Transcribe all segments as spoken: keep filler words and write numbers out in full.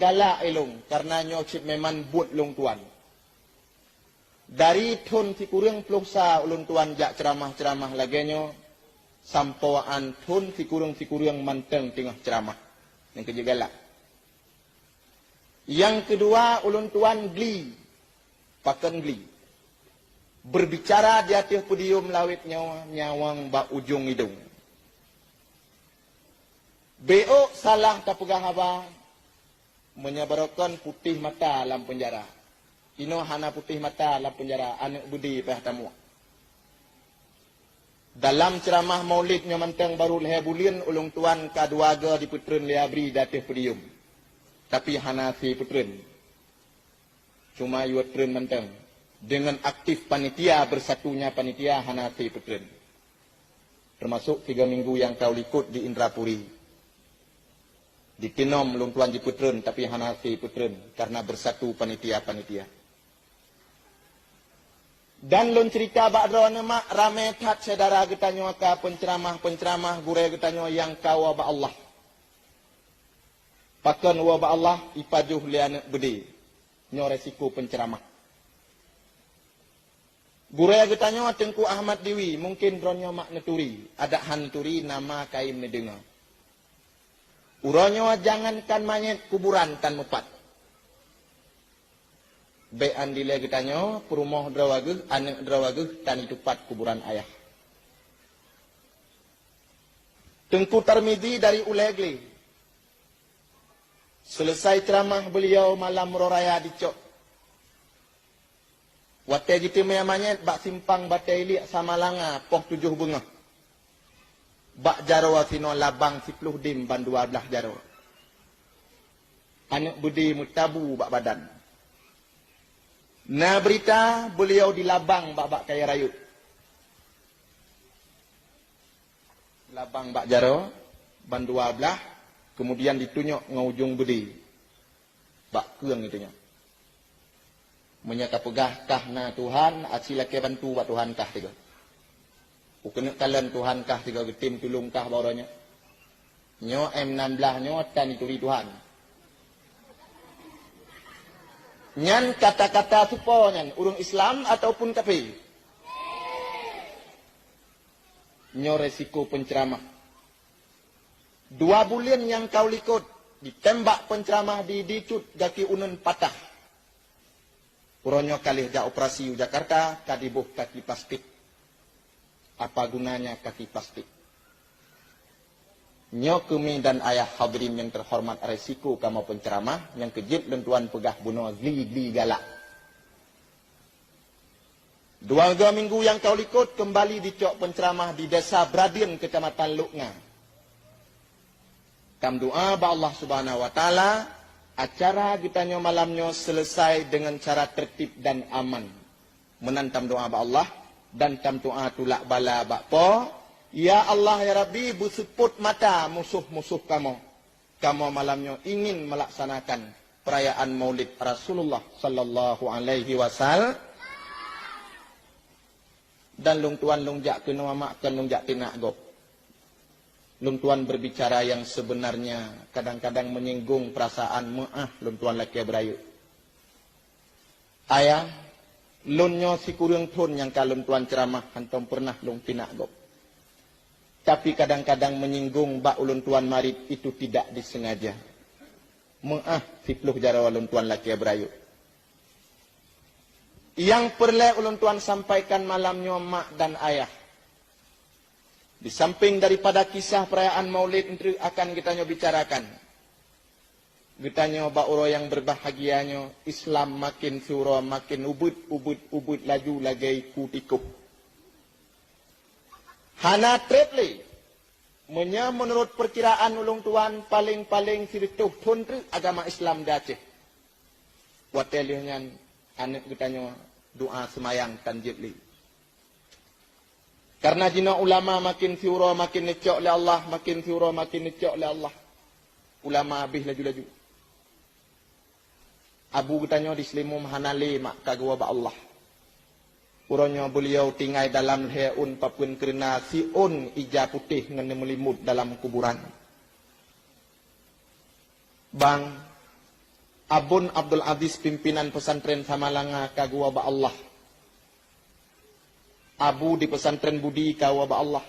Galak ilôn, kareuna nyoe cit memang buet lôn tuan. Dari thon sikureueng ploh sa ulôn tuan jak ceuramah-ceuramah lagée nyoe, sampoe án thon sikureueng-sikureueng mantong teungoh ceuramah. Nyang keujeuet galak. Nyang keudua, ulôn tuan gli. Pakon gli? Berbicara di ateueh podium lawét nyoe nyawöng bak ujong idong. Bék salah tapeugah haba, meunyoe barokon putéh mata lam peunjara. Inoe hana putéh mata lam peunjara, aneuëk beudé payah tamuek. Dalam ceuramah Maulid nyoe mantong barô lhée buleuen ulôn tuan ka dua goe jipeutreun lé abri di ateueh podium. Tapi hana hase peutreun. Cuma yue treun mantong. Deungon aktif panitia, beusatunya panitia hana hase peutreun. Teumasok tiga minggu nyang ka u likot di Indrapuri. Di Tinom lôn tuan jipeutreun, tapi hana hase peutreun kareuna beusatu panitia-panitia. Dan lôn ceurita bak droeneuh mak, ramé that syedara geutanyoe ka peunceuramah-peunceuramah gurée geutanyoe nyang ka woe bak Allah. Pakon woe bak Allah, ipajoh lé aneuëk beudé. Nyoe resiko peunceuramah. Gurée geutanyoe Teungku Ahmad Diwi, mungken droeneuh mak neuturi, adak han turi nama kayém neudeungoe. Uroe nyoe jangankan manyét, kuburan tan mupat. Bék án dilée geutanyoe, peurumoh droe geuh, aneuëk droe geuh tan itupat kuburan ayah. Teungku Tarmizi dari Ulée Glé. Seuleusai ceuramah beuliau malam uroe raya dicok. Watée jiteumé manyét bak simpang Batée Iliek Samalanga poh tujoh beungoh. Bak jaroe sinoe labang siploh dim ban dua blaih jaroe. Aneuëk beudé meutabu bak badan. Na beurita beuliau dilabang bak-bak kayée rayeuk. Labang bak jaroe, ban dua blaih, keumudian ditunyok ngon ujong beudé. Bak keueng geutanyoe. Meunyoe tapeugah kah na Tuhan, aci lakée bantu bak Tuhan kah tiga. Ukeuneuk kalon Tuhan kah tiga geutem tulông kah bak uroe nyoe. Nyoe M enam belas nyoe tan ituri Tuhan. Nyan kata-kata supo nyan, ureuëng Islam ataupun kafé? Nyoe resiko peunceuramah. Dua buleuen nyang ka u likot, ditembak peunceuramah di, dicut gaki uneun patah. Uroe nyoe ka lheueh jak operasi u Jakarta, ka diboh kaki plastik. Apa gunanya kaki plastik? Nyoe keume dan ayah hadirin nyang teuhoreumat, resiko kamoe peunceuramah nyang keujeuet lôn tuan peugah bunoe gli-gli galak. Dua minggu nyang ka u likot keumbali dicok peunceuramah di Desa Bradien, Keucamatan Lhoknga. Tameudoá bak Allah Subhanahu wa Taala, acara geutanyoe malam nyoe seuleusai deungon cara tertib dan aman. Meunan tameudoá bak Allah dan tameudoá tulak bala bak Po, "Ya Allah, ya Rabbi, beuseupôt mata musoh-musoh kamoe." Kamoe malam nyoe ingin melaksanakan perayaan Maulid Rasulullah sallallahu alaihi wasallam. Dan lôn tuan lôn jak keunoe mak, kon lôn jak tinak gob. Lôn tuan berbicara yang sebenarnya, kadang-kadang menyinggung perasaan, meuáh lôn tuan lakée beurayeuk. Ayah, lôn nyoe sikureueng thon nyang ka lôn tuan ceuramah hántom peureunah lôn tinak gob. Tapi kadang-kadang menyinggung bak ulôn tuan marit itu tidak disengaja. Meuáh siploh jaroe lôn tuan lakée beurayeuk. Nyang peureulée ulôn tuan sampaikan malam nyoe mak dan ayah. Di samping daripada kisah perayaan Maulid eunteuk akan geutanyoe bicarakan, geutanyoe bak uroe nyang berbahagia nyoe, Islam makin siuroe makin ubeuet, ubeuet, ubeuet laju lagée iku tikôh. Hana treb lé, meunyoe meunurot peukiraan ulôn tuan, paleng-paleng sireutôh thon treuk agama Islam di Aceh. Watée lheueh nyan, aneuëk geutanyoe doá seumayang tan jeuet lé. Kareuna jinoe ulama makin siuroe makin neucok lé Allah, makin siuroe makin neucok lé Allah. Ulama habéh laju-laju. Abu geutanyoe di Seulimeum hana lé mak ka geuwoe bak Allah. Uroe nyoe beuliau tinggai dalam lhée ôn papeuen keureuna siôn ija putéh ngon neumeulimot dalam kuburan. Bang, Abon Abdul Aziz, pimpinan pesantren Samalanga, ka geuwoe bak Allah. Abu di pesantren Budi ka woe bak Allah.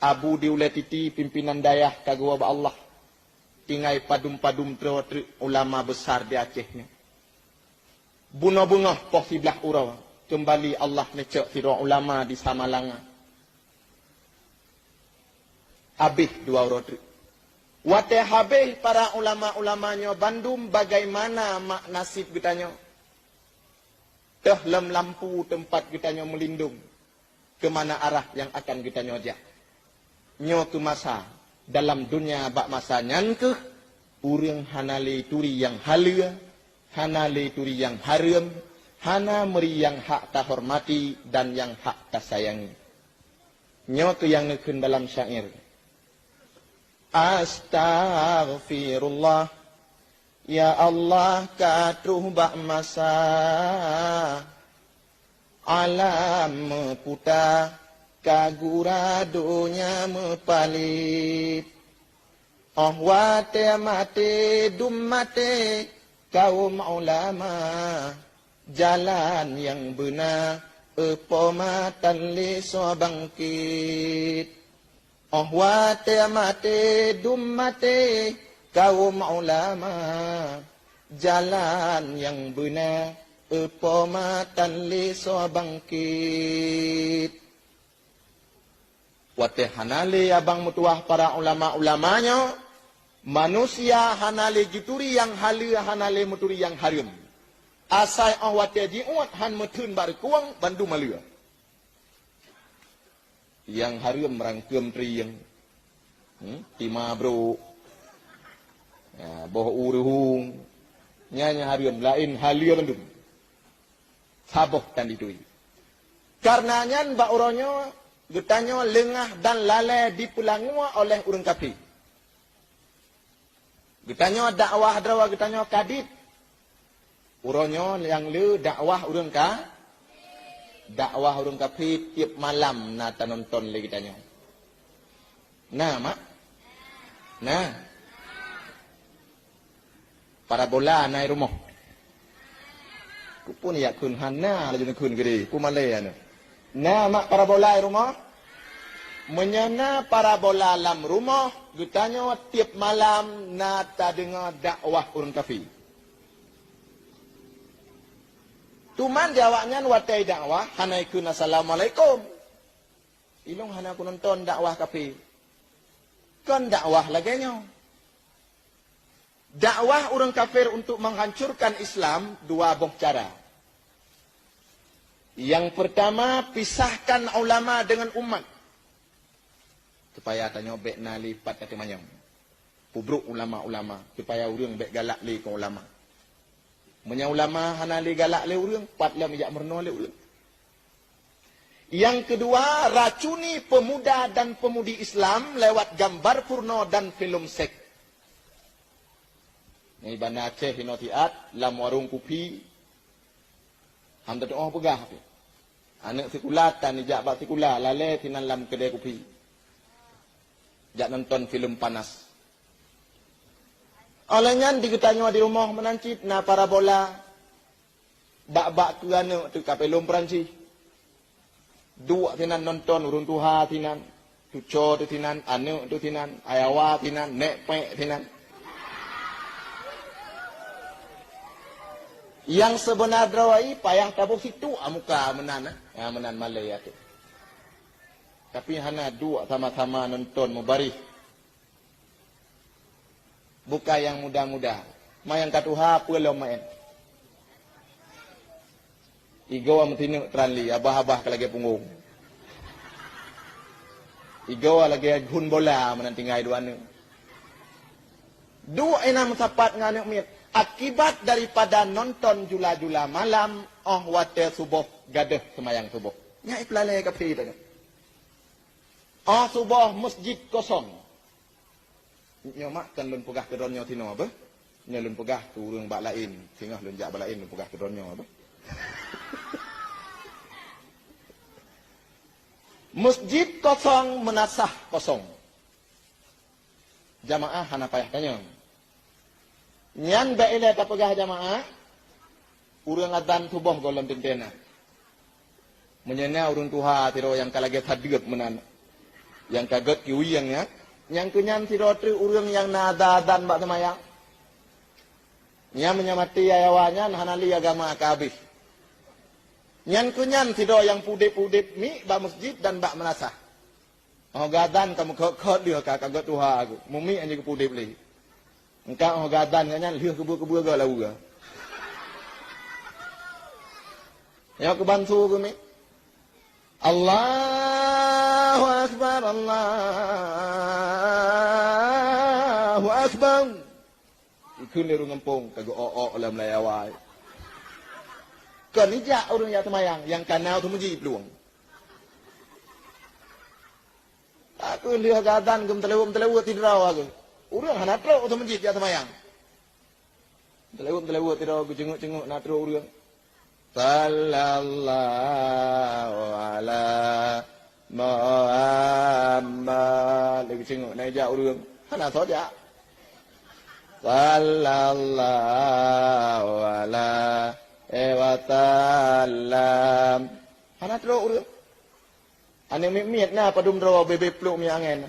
Abu di Ulée Titi, pimpinan dayah, ka geuwoe bak Allah. Tinggai padum-padum droe treuk ulama besar di Aceh nyoe. Bunoe beungoh poh siblaih uroe, keumbali Allah neucok sidroe ulama di Samalanga. Habéh dua uroe treuk. Watée habéh para ulama-ulama nyoe bandum, bagaimana mak nasib geutanyoe? Teuh lom lampu teumpat geutanyoe meulindong, keu mana arah nyang akan geutanyoe jak? Nyoe keuh masa, dalam donya bak masa nyan keuh, ureuëng hana lé turi nyang haleue, hana lé turi nyang hareuem, hana meuri nyang hak tahormati dan nyang hak tasayangi. Nyoe keuh nyang neukheun dalam syair. Astaghfirullah, ya Allah, ka troh bak masa, alam meuputa, ka gura donya meupalét. Óh watée maté dum maté kawöm ulama, jalan nyang beuna, eu Po, matan lé soe bangkét. Óh watée maté dum maté kawöm ulama, jalan nyang beuna, eu Po, matan lé soe bangkét. Watée hana lé abang meutuwah para ulama-ulama nyoe, manusia hana lé jituri nyang haleue, hana lé meuturi nyang hareuem. Asai óh watée jiuet han meutheun bak reukueng, bandum haleue. Nyang hareuem rangkeum trieng, hmm, tima brok, ya, boh u reuhung, nyan nyang hareuem, laén haleue bandum. Saboh tan dituri. Kareuna nyan bak uroe nyoe geutanyoe leungah dan lalée dipeulangue oleh ureuëng kafé. Geutanyoe dakwah droe geutanyoe ka dit. Uroe nyoe nyang le dakwah ureuëng ka, dakwah ureuëng kafé tieb malam na tanonton lé geutanyoe. Na, mak? Na. Parabola na i rumoh? Keupeue neujak kheun hana laju neukheun keudeh, peue malée aneuëk? Na mak parabola i rumoh? Meunyoe na parabola lam rumoh, geutanyoe tieb malam na tadeungoe dakwah ureuëng kafé. Teuma di awaknyan watée dakwah hana ikheun assalamualaikum. Ilong hana kunonton dakwah kafé. Kon dakwah lagée nyoe. Dakwah ureuëng kafir untuk menghancurkan Islam dua boh cara. Yang pertama, pisahkan ulama dengan umat. Supaya tanyoe bék na lé pat ateueh manyong. Pubrok ulama-ulama, supaya ureuëng bék galak lé keu ulama. Meunyoe ulama hana lé galak lé ureuëng, pat lom jak meurunoe lé ureuëng. Yang kedua, racuni pemuda dan pemudi Islam lewat gambar porno dan film seks. Ngon banda Aceh inoe siat, lam warong kupi, han teutuoh peugah pih. Aneuëk sikula tan ijak bak sikula, lalée sinan lam keudée kupi. Jak nonton film panas. Óh lheueh nyan di geutanyoe di rumoh meunan cit na parabola. Bak-bak keu aneuëk teuka film Perancis. Duek sinan nonton ureuëng tuha sinan, cuco teuh sinan, aneuëk teuh sinan, ayawa sinan, nék pék sinan. Nyang seubeuna droe payah taboh situek muka meunan, eh. Ha, meunan malée ateueh. Tapi hana duek sama-sama nonton mubarih. Bukai nyang muda-muda. Ma nyang ka tuha peue lom maén. Igoe meutinuk teuran li, abah-abah ka lagée punggong. Igoe lagée ghun bola meunan tinggai dua aneuëk. Duek inan meusapat ngon aneuëk miet. Akibat daripada nonton jula-jula malam, óh watée suboh gadôh seumayang suboh. Nyan ipeulalée kafé tanyoe. Óh suboh masjid kosong. Nyoe mak kon lôn peugah keu droeneuh sinoe beuh. Nyoe lôn peugah keu ureuëng bak laén, singoh lôn jak bak laén lôn peugah keu droeneuh beuh. Masjid kosong, meunasah kosong. Jamaah hana payah tanyong. Nyan bék ilée tapeugah jamaah, ureuëng azan suboh gohlom teuntée na. Meunyoe na ureuëng tuha sidroe nyang ka lagée sadeueb meunan, nyang ka gét kiwieng nyan, nyang keu nyan sidroe treuk ureuëng nyang na azan-azan bak seumayang. Nyan meunyoe maté awak nyan hana lé agama ka habéh. Nyan keu nyan sidroe nyang peudeb-peudeb miet bak meuseujid dan bak meunasah. Óh geuazan ka meukhot-khot lheueh ka, ka gét tuha geuh. Mumiek hana geupudeb lé. Engka óh geuazan geuh nyan lheueh keubeu-keubeu geuh lawa. Nyoe keubantu geuh miet. Allahu Akbar, Allahu Akbar. Ikheun lé ureuëng gampông ka geuok-ok lam layawai. Kon ijak ureuëng jak seumayang nyang ka na u meuseujid plueng. Aku lheueh geuazan geuh meuteuleuweuet-meuteuleuweuet sidroe aku. Ureuëng hana trok u meuseujid jak seumayang. Meuteuleuweuet-meuteuleuweuet sidroe geuceungok-ceungok na trok ureuëng. Sallallahu ala Muhammad. Lagi cengok na jak ureuëng. Hana soe jak. Sallallahu alaihi wasallam. Hana trok ureuëng. Aneuk miet-miet na padum droe bebe pluk minyeuk angén.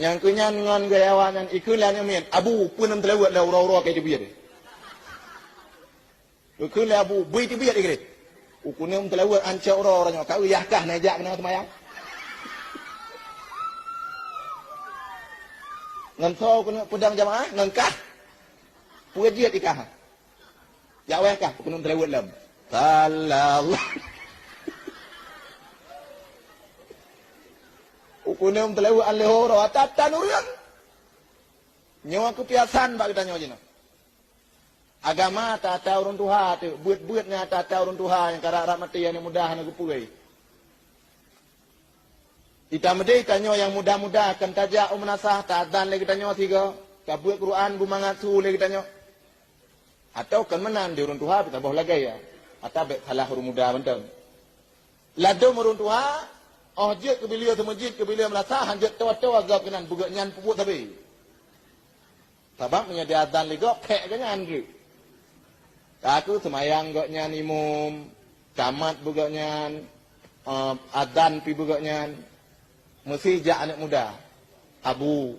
Nyang keu nyan ngon geuyawa nyan ikheun lé aneuk miet, "Abu, peue neuem teuleuweuet lé uroe-uroe keu teubiet?" Ikheun lé abu, "Bui teubiet ikheun." Ukeuneuk teuleuweuet ancok uroe-uroe nyoe, ka yah kah na jak keunoe seumayang. Ngon soe ukeuneuk peudong jamaah, ngon kah? Peue jeuet ikah? Jak wéh kah, ukeuneuk teuleuweuet lom. Salah. Ukeuneuk teuleuweuet an leuho roh, ata-atan ureuëng. Nyoe keupiasan bak geutanyoe jinoe. Agama ata-ata ureuëng tuha teuk, beuet-beuet nyan ata-ata ureuëng tuha nyang karab-rab maté, aneuk muda hana geupeue. Ita meudeh tanyoe nyang muda-muda kan tajak u meunasah, ta-azan lé geutanyoe sigoe, tabeuet Quran beumangat su lé geutanyoe. Atawa kan meunan di ureuëng tuha pih saboh lagée ya. Ata bék salah ureuëng muda mantong. Ladom ureuëng tuha, óh jeuet keu bileue seumeujid keu bileue meunasah, han jeuet toe-toe gob keunan beugét nyan peubuet sabe. Sabab meunyoe di-azan lé gob, pék geuh nyan treuk. Ka keuh seumayang gobnyan imum, tamat beugét nyan, eh, azan pih beugét nyan. Meusi jak aneuk muda, "Abu,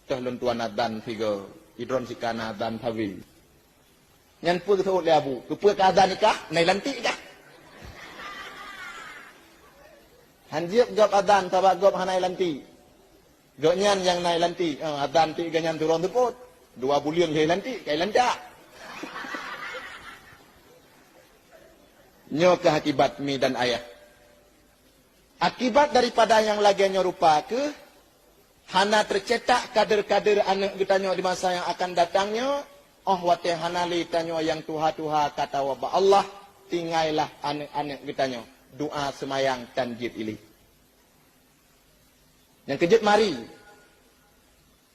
toh lôn tuan azan sigoe, idron sika na azan sabe." Nyan peue geuseuôt lé abu, "Keupeue ka azan nikah? Na ilantik kah?" Han jeuet gob azan sabab gob hana ilantik. Gobnyan nyang na ilantik, eh, azan tik gobnyan turong seupôt. Dua buleuen lheueh ilantik, ka ilantak. Nyoe keuh akibat mi dan ayah. Akibat daripada nyang lagée nyoe rupa keuh, hana teucetak kader-kader aneuk geutanyoe di masa nyang akan datang nyoe, óh watée hana lé tanyoe nyang tuha-tuha ka tawoe bak Allah, tinggai lah aneuk-aneuk geutanyoe, doá seumayang tan jeuet ilée. Nyang keujeuet mari,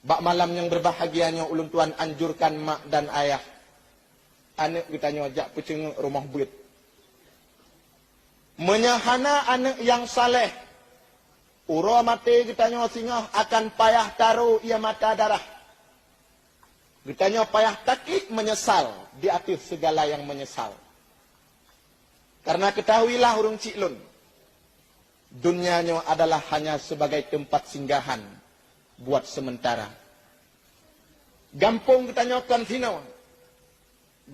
bak malam nyang beubahgia nyoe ulôn tuan anjurkan mak dan ayah, aneuk geutanyoe jak peuceungok rumoh beuet. Meunyoe hana aneuk nyang saleh, uroe maté geutanyoe singoh akan payah taro ié mata darah. Geutanyoe payah takik meunyeusal di ateueh seugala nyang meunyeusal. Karena ketahuilah ureuëng chik lôn, dunia nyoe adalah hanya sebagai tempat singgahan buat sementara. Gampông geutanyoe kon sinoe,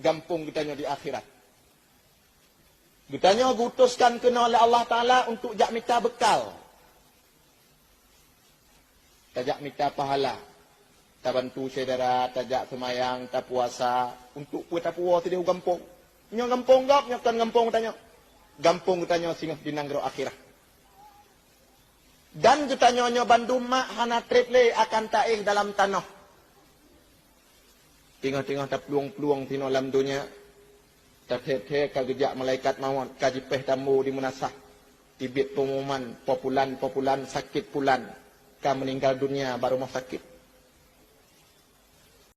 gampông geutanyoe di akhirat. Geutanyoe geuutuskan keunoe lé Allah Taala untuk jak mita beukal. Tajak mita pahala, tabantu syedara, tajak seumayang, tapuasa, untuk peue tapuwoe sidéh u gampông. Nyoe gampông gob, nyoe kon gampông geutanyoe. Gampông geutanyoe singoh di nanggroe akhirat. Dan geutanyoe nyoe bandum mak hana treb lé akan taéh dalam tanoh. Teungoh-teungoh taplueng-plueng sinoe lam donya, tathée-thée ka geujak malaikat mawöt, ka jipéh tambo di meunasah, teubiet peungumuman, "Po pulan, po pulan, sakét pulan, ka meuninggal dunia bak rumoh sakét."